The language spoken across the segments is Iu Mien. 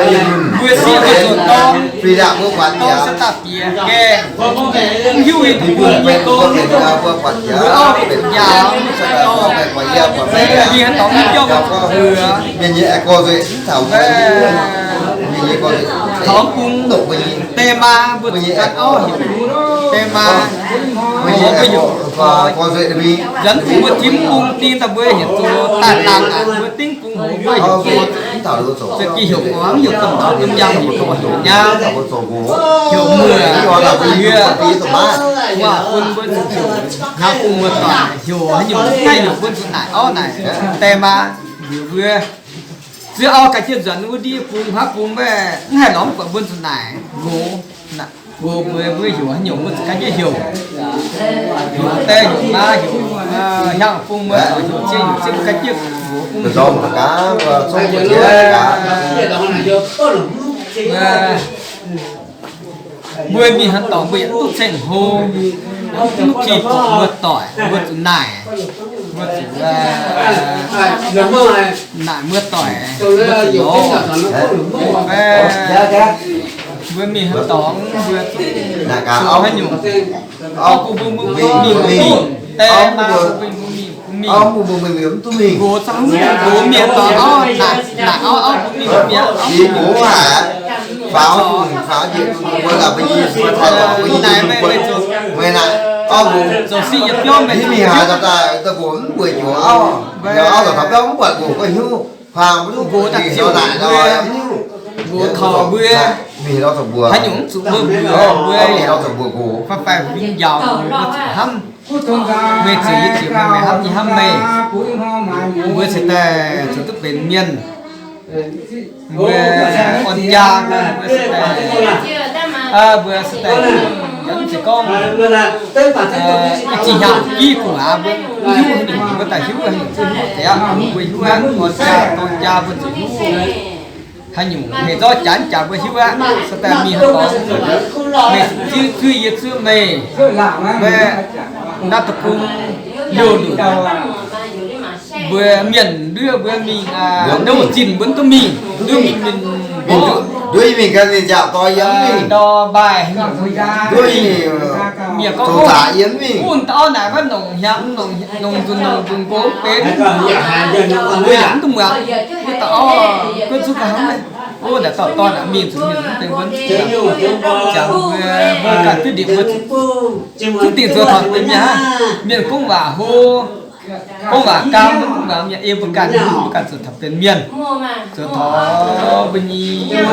Mbuo sieqv mbuo zuqc dorng, dorng se daaih bieqc gaengh, mv hiuv nyei duqv bun nyei gong, mbuo auv mbuo njaaux, mbuo dorngx mv jauv mbuo mbuox, taux bung deix maa mbuo zuqc ganh auv heuc deix maa, mbuo heuc nzuonx bung mbuo tim bung ding daaih mbuo heuc zoux daaih dangh aqv, mbuo dingv bung heuc mbuo heuc zoux, se gih heuc muangx, heuc domh taux domh njang, heuc dorh heuc nyang, heuc muoc, heuc yie, waac bun mbuo zuqc heuc hnyangx bung muoz-doic, heuc haaix nyungc naaiv heuc mbuo zuqc naaic auv naaic deix maa, mbuox mbuo zuqc auv ganh jienv nzuonx wuov ndiev bung haav bung maiv, mv haih lorz mv buatc mbuo zuqc naaic nqox. Nqox mbuo, mbuo heuc haaix nyungc mbuo zuqc ganh jienv heuc. Heuc deix heuc maa heuc hnyangx bung muoz-doic, heuc cie heuc zieqv mbuo ganh jienv nqox bung. Mbuo mingh haaix dorngx mbuo yaac mv duqv ceng-hlo, mv duqv ki muoz-doic, mbuo zuqc naaic, mbuo zuqc naaic muoz-doic, mbuo zuqc lorz. Mbuo mingh haaix dorngx mbuo zuqc zoux haaix nyungc, auv bun mbuo mingh mingh, deix maa bun mbuo mingh mingh, nqox zangv nqox mienh dorh auv, naaic auv, auv bun mingh mienh, auv bun mingh mienh, faaux, faaux njiec mbuo laaix mbuo nyei, mbuo taaih lorz mbuo nyei, naaic meih, meih zoux, meih naaic auv mbuo zoux siqv yie biauv meih mingh haaix daaih, daaih mbuo mv mbuo njoux auv, njoux auv daaih taux biauv mv buatc nqox gauh hiuv, faaux mbuo duqv nqox daaih ziouc naaic nor, mbuo kaux mbuo, mingh haaix nyungc mv zuqc mbuo mbuox mbuo, mingh haaix dorngx mbuo nqox, fai fai fingx njaaux mbuo zuqc hnamv. Meih zuqc yie ziouc meih, meih hnamv yie hnamv meih. Mbuo se daaih zuqc duqv benx mienh. Mbuo orn jaa, mbuo se daaih, mbuo se daaih, yaac mv zeiz gorngv ih zinh hnyangx jiv gu'nguaaz mbuo mv hiuv haaix nyungc, mbuo daaih hiuv haaix nyungc, mbuo hiuv aqv, orn jaa dorng jaa mbuo zuqc hiuv haaix nyungc, hmei zorqv janx jaax mbuo hiuv aqv. Se daaih mingh haaix dorngx, meih zuqc zuiv yie zuiv meih, mbuo naaiv deic-bung liouh lunc, mbuo mienh nduov mbuo mingh, nduov zinh mbuo mv duqv mingh, nduov mingh mingh nduov mingh ganh ninh nziaauc doix yie mv mingh, ndau mbaih, mienh gorngv, bun dauh naaic maiv nongc hnyangx, nongc nzunc, nongc nzunc go mv benx, mbuo yaac mv duqv muangx. Mbuo daux, o, naaic dauh dorn naaic mingh zuqc mingh mv deix wuonv, jangx mbuo, mbuo ganh duqv ndie mbuo zuqc dingh zoux taux benx mienh hnangv. Mienh gorngv waac hlo, gorngv waac gaam, mv muangx mienh, ei mbuo ganh, mbuo ganh zuqc taux benx mienh, zuqc taux mbuo nyei jiv,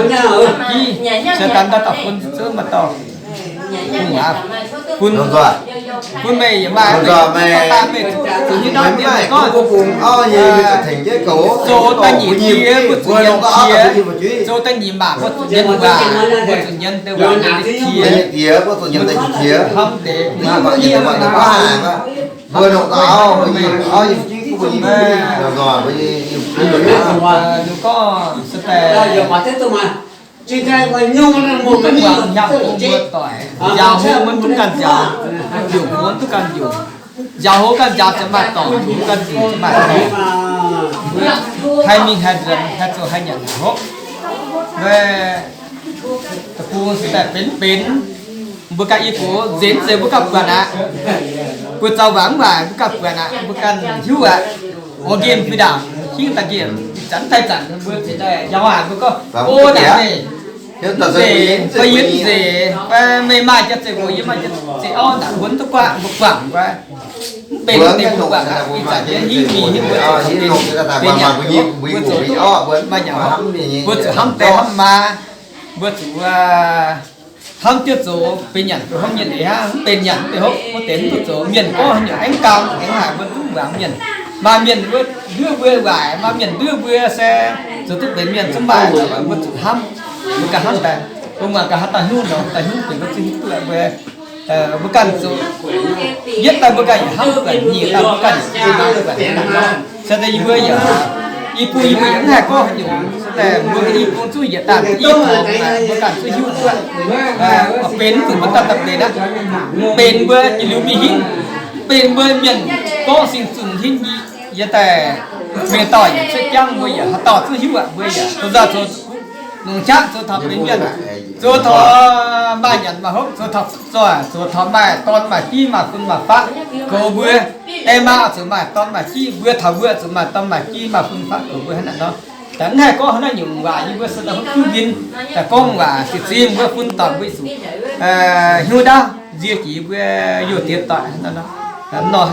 se daaih dauh dauh bun zuqc maaih dauh bun waac, bun, bun meih yaac maaih, meih, meih zuqc nyei ndau dien meih gorngv, zoux da'nyeic diex mbuo zuqc nyienz qiex, zoux da'nyeic maac mbuo zuqc nyienz waac, mbuo zuqc nyienz deix waac nyienz qiex, hnamv deix, mbuo gorngv se daaih mv muangx hnyangx bun mbuo doic, njaaux hlo mbuo duqv ganh njaaux, njoux hlo duqv ganh njoux, njaaux hlo ganh njaaux ziouc maaih dorngc, njoux hlo ganh njoux ziouc maaih dorngc. Haih mingh haih nzuonx, haih zoux haih nyanc hopv. Mbuo deic-bung se daaih benx benx, mbuo ganh i gox nzengc nzengc mbuo ganh buatc aqv. Buatc zaux waac mv baac mbuo ganh buatc aqv, mbuo ganh hiuv aqv. Oix nqemh fih ndaangc hingv daaih nqemh, ih zanc daaih zanc mbuo zeix daaih njaaux waac mbuo gorngv, o, naaic meih nzengc, fai yie nzengc, fai meih maaih jaax-zinh, yie maaih jaax-zinh, o, naaic mbuo mv duqv guangc, mbuo guangc mbuo mv benx deix mbuo guangc aqv. Ih zanc yie hingv mingh hingv mbuo zuqc benx nyanc, mbuo zuqc maaih nyanc, mbuo zuqc hnamv deix hnamv maa, mbuo zuqc hnamv jienv zoux benx nyanc, hnamv mienh eix hnangv, mv benx nyanc mv benx hopv, mbuo deix mv duqv zoux. Mienh gorngv haaix nyungc aengx gauh, mbuo mv muangx mienh. Maaih mienh nduov mbuo waaic, maaih mienh nduov mbuo se zoux duqv benx mienh zungv maaih, mbuo zuqc hnamv, mbuo ganh hnamv daaih, mbuo muangx ganh hnamv daaih hnyouv nor, daaih hnyouv benx mbuo zuqc hiuv duqv mbuo, mbuo ganh zoux. Yietv daaih mbuo ganh yaac hnamv buatc, nyic daaih mbuo ganh yaac hnamv buatc. Se daaih yie mbuo yaac, i bung yie mbuo yaac mv haih gorngv haaix nyungc. Se daaih mbuo i bung zungv yietc daanh i bung, mbuo ganh zungv hiuv duqv. Benx zuqc mbuo daaih daaih benx aqv. Mv benx mbuo jiex liuz mingh hingv, mv benx mbuo mienh gorngv sing zunh hingv nyei. Yie daaih mingh dauh yaac cuotv jangv, mbuo yaac haaix dauh zungv hiuv aqv. Mbuo yaac zoux nzauh zoux zuqc Longc qaqv zoux taux benx mienh, zoux taux maaih nyanc maaih hopv, zoux taux fu'zoih, zoux taux maaih dorn maaih bieiv maaih fun maaih faqv goux mbuo. Die maa zuqc maaih dorn maaih bieiv, mbuo taux mbuo zuqc maaih dorn maaih bieiv maaih fun faqv goux mbuo hnangv naaiv nor. Daaih mv haih gorngv hnangv naaiv nyungc waac yie mbuo se daaih huv jienv mbuo, daaih gorngv waac sic zing mbuo fun dauh mbuo zuqc hiuv ndaauv nzie jiex mbuo youh diex doic nor.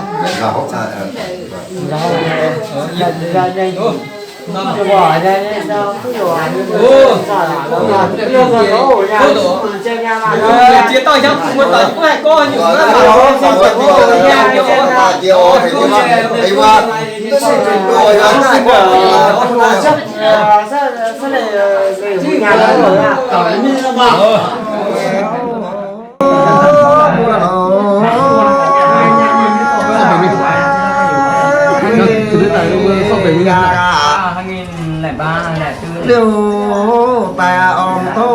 Liuz daaih orm tov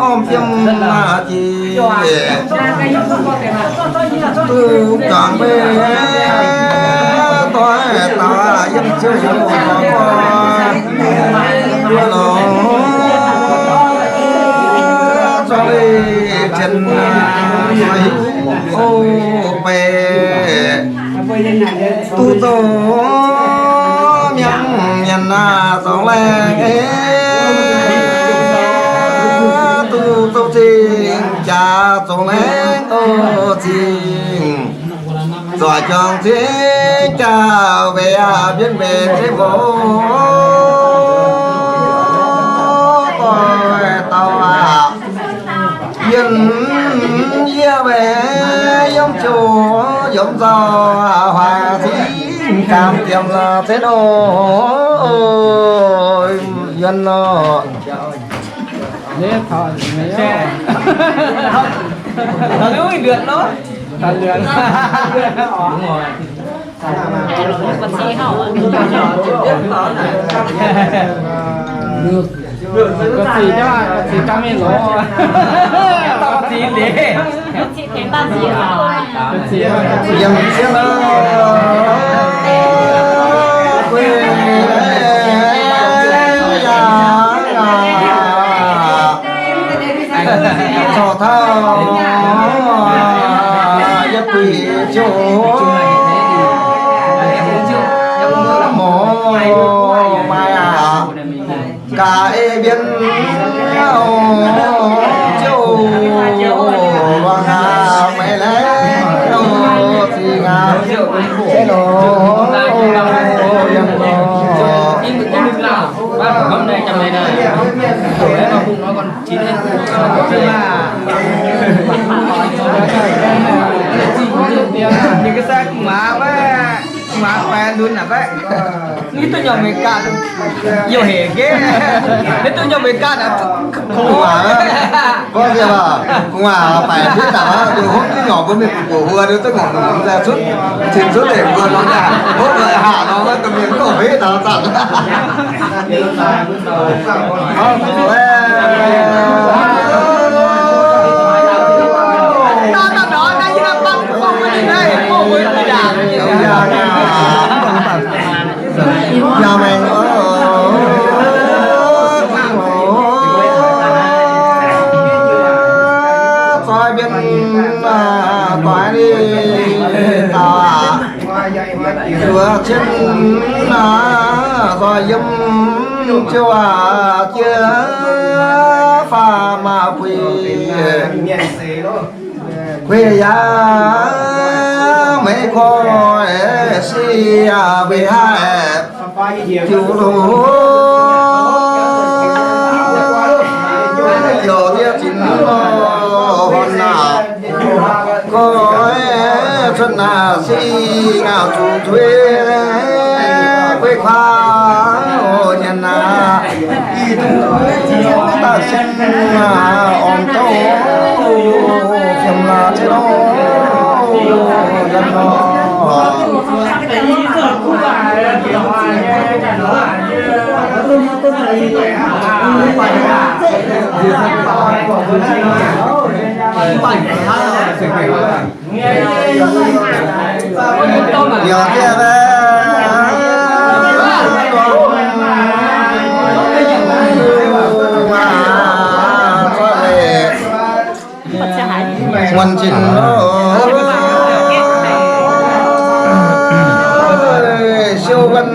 orm fiem jiex, duqv zuangx mbuo doix daaih yiem ziouc mbuo lorz zorqv leih jienv hiuv o beic duqv zoux miangv mienh naaiv zoux laengh, duqv zoux zingh jaax zoux laengh o zingh, zoih jangx zingh jaax weic aqv mbienv mbenc zengv mbuo doix dauh aqv. Yiem yie weic yiem ziouc yiem nzauh huaax zingh gaamv diemx zengv o, yuonh nor. Ga'ziex jauv, ga'ziex jauv mingh lorz. Ga'ziex ndeic. Ga'ziex, ga'ziex. Yiem jienv guei yangh aqv. Corc taux yietc buic ziouc mouz maaih aqv. Gaax ei mbienv ziouc luangh aqv, maiv laengz ziqc aqv. Zengv nor, yiem nor. Ninh ga'sie gu'nguaaz wuov, gu'nguaaz baengx lunx naaic baeqv. Hiuv duqv nyei America, youh hec geh. Hiuv duqv nyei America naaic, gu'nguaaz wuov, gorngv se gu'nguaaz baengx fiev daaih wuov, liuz hopv nyei nyorx mbuo mingh buoz huo, liuz zungv ngongh mungz daaih cutv, cin cutv lengc mbuo nor, hopv la'haav nor, wuov domh mienh gorngv fiev daaih zanc. Yaac maengx, zoi mbienv doix ninh daaih zuov cien, zoi yiem ziouc jiex faam maah puix. Kuiv yaac maiv koi si mbuo haih jiu loz, yaac diev zinh lorh horn naaic, koi cuotv naaic si ngaauc zuqc zuiz guei kuaaiv nyanc naaic. Ih duqv daaih sin orn douv fiem laaix ziex nor, yaac nor. Yaac diev laaix, Nguyen Cin, siou guan,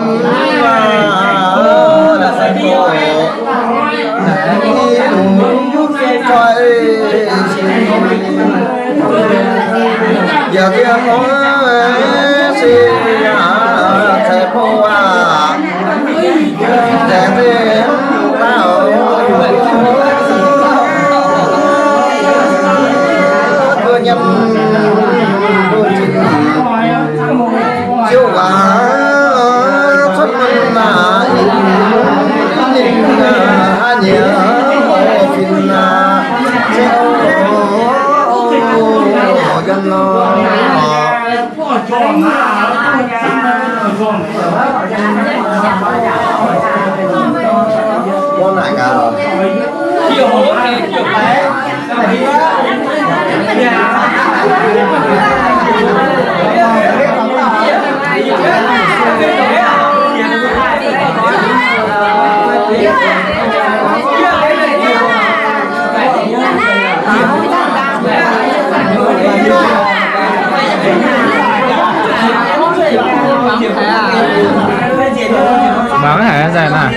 yaac se caiv bou aac, Mangc haic, zaih naaic.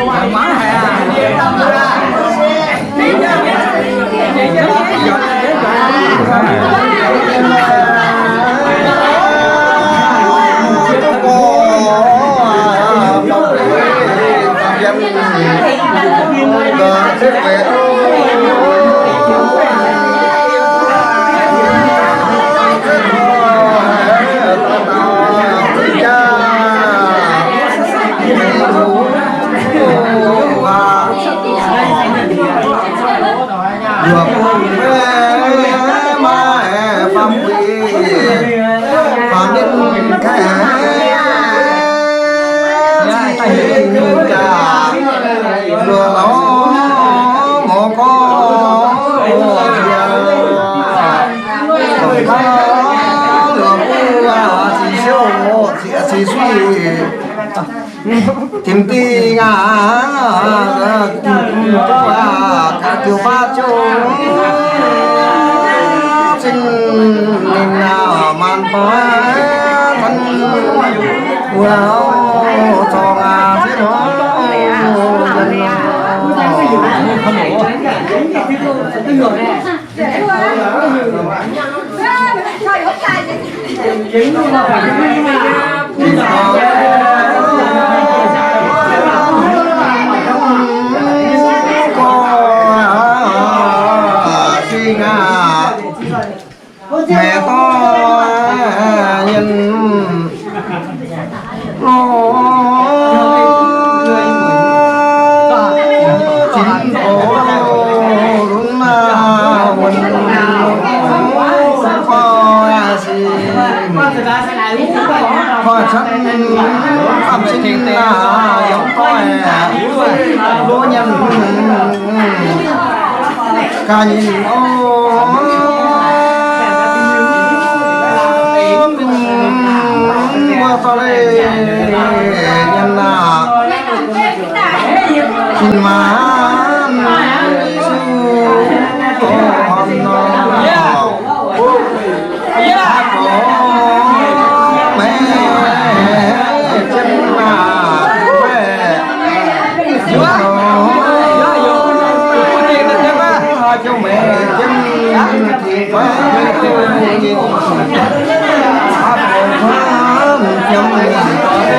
Tim ding aac, diuh baav zouv zinh ninh aac, maanc doix tan wuov zorng aac, zinh hnoi Maiv dorh nyienh lorz zinh doz lunx wuonh, koi sic, koi canh camv sin yiem doic, loz nyienh ganh nyienh oc. Mbuo dorh leiz nyienh aac, zinh maanc Yesu horpc nor, maiv jienv aac,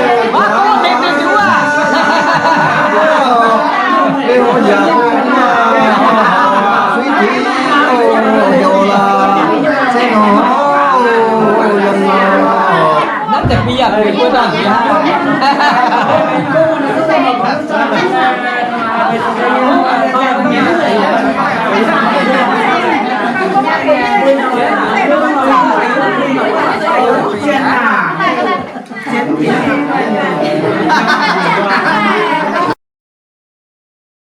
maiv